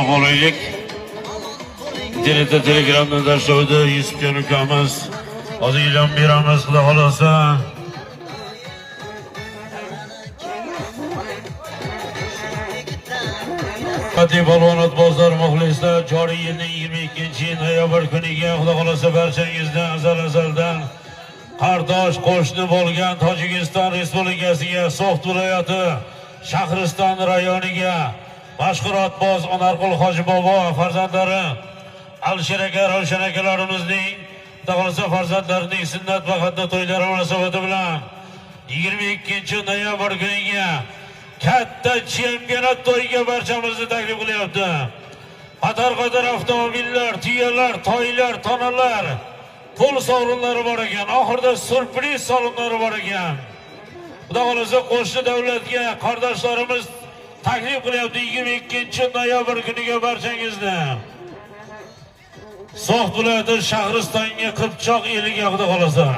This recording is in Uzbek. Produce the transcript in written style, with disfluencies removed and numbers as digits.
Olaylik. Internetda, Telegramdan tashlovdi Yusufjon ukamiz. Hozir e'lon beramiz, xudo xolasa. Hurmatli polvon otbozlar, muxlislar, joriy yilning 22-noyabr kuniga xudo xolasa barchangizni azal azaldan qardosh qo'shni bo'lgan Tojikiston Respublikasiga, So'g'd viloyati Shahriston rayoniga mashhur otboz Onarqul Hoji bobo farzandlari Alisher aka, Ravshan akalarimizning, xudo xolasa farzandlarining sunnat va xatna to'ylari munosabati bilan 22 noyabr kuniga katta chempionat to'yiga barchamizni taklif qilyapti. Qator-qator avtomobillar, tuyalar, toylar, tonalar, pul sovrinlari bor ekan. Oxirida syurpriz sovrinlari bor ekan. Xudo xolasa qo'shni davlatga qardoshlarimiz taklif qilyapti 22 noyabr kuniga barchangizni. So'g'd viloyati Shahristonga, Qipchoq eliga, xudo xolasa.